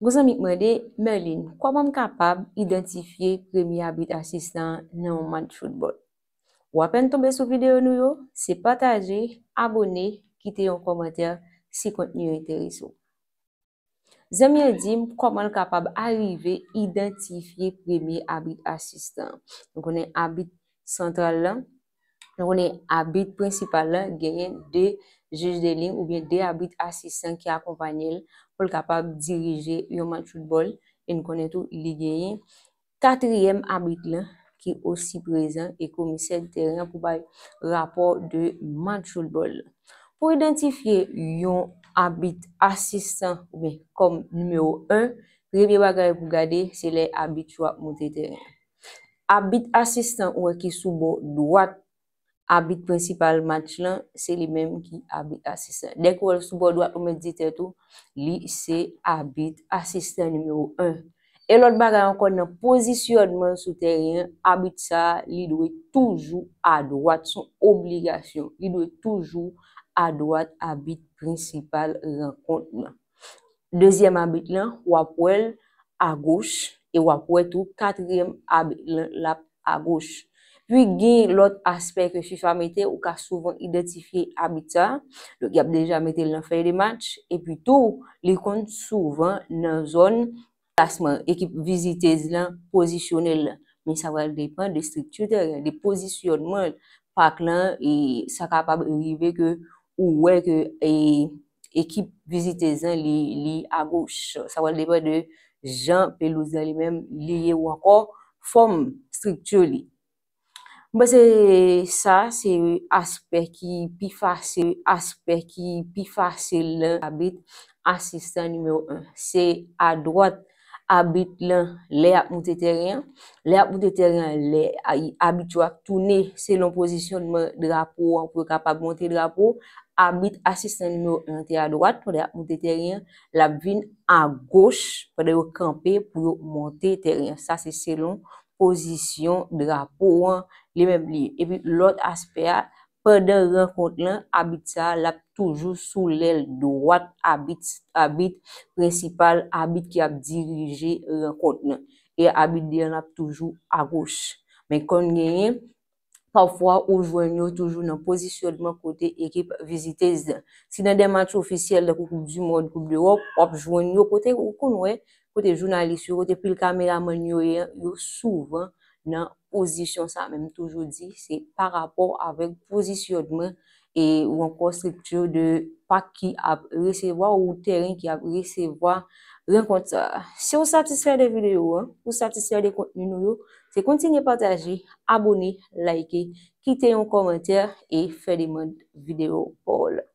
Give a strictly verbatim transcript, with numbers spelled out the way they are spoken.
Yon zanmi k mande, Merline, kòman m kapab idantifye premye abit asistan nan yon match foutbòl? Ou apèn tonbe sou videyo nou yo, se pataje, abòne, kite yon kòmantè si kontni yo enterese w. Zanmi an di m kòman l kapab arive idantifye premye abit asistan. Nou konnen abit santral lan, nou konnen abit prensipal lan genyen de jij de liy oubyen de abit asistan ki akonpanye l pou l kapab dirije yon match foutbòl. E nou konnen tou li genyen katriyèm abit lan ki osi prezan e komisè de tèren an pou bay rapò de match foutbòl lan. Pou idantifye yon abit asistan oubyen kòm nimewo en, premye bagay pou gade se lè abit yo ap monte tèren. Abit asistan ou wè ki sou bò dwat abit prensipal match lan, se li menm ki abit asistan. Dèk ou wè l sou bò dwat ou mèt di tèt ou, li se abit asistan nimewo en. E lòt bagay ankò, nan pozisyònman sou tèren an, abit sa a, li dwe toujou adwat, se yon obligasyon. Li dwe toujou adwat abit prensipal rankont lan. Dezyèm abit lan, w ap wè l agoch, e w ap wè tou katriyèm abit lan, l ap agoch. Pi gen lòt aspè ke fifa mete, ou ka souvan idantifye abit sa. Donk, y ap deja mete l nan fèy de match, epi tou, li konn souvan nan zòn plasman ekip vizitez lan pozisyone l. Men sa pral depann de estrikti tèren, de pozisyònman pak lan, e sa kapab rive ke ou wè ke, e, ekip vizitez lan li, li agoch. Sa pral depann de jan pelouz lan li menm li ye ou ankò fòm estrikti li. M panse sa se aspè ki pi fasil, aspè ki pi fasil nan abit asistan nimewo en. Se adwat abit lan lè y ap moute tèren an. Lè y ap moute tèren an, lè a- abit yo ap tounen selon pozisyonman drapo an pou yo kapab monte drapo. Abit asistan nimewo en an te adwat, pandan y ap moute tèren an, l ap vin agoch pandan yo kanpe pou yo monte tèren an. Sa se selon pozisyon drapo an li menm li ye. Epi lòt aspè a, pandan rankont lan, abit sa a, l ap toujou sou lèl dwat abit, abit prensipal, abit ki ap dirije rankont lan. E abit de an ap toujou agoch. Men konn genyen, pafwa ou jwenn yo toujou nan pozisyonman kote ekip vizitez lan. Si nan de match ofisyèl, tankou Koup di Mond, Koup Dewòp, w ap jwenn yo kote ou konn wè, kote jounalis yo, kote pil kameramann yo ye, yo souvan nan pozisyon sa. Men m toujou di, se pa rapò avèk pozisyonman e ou ankò estrikti de pak ki ap resevwa ou tèren ki ap resevwa rankont sa. Si w satisfè de videyo an, ou satisfè de kontni nou yo, se kontinye pataje, abòne, like, kite yon kòmantè e fè demann videyo pa w la.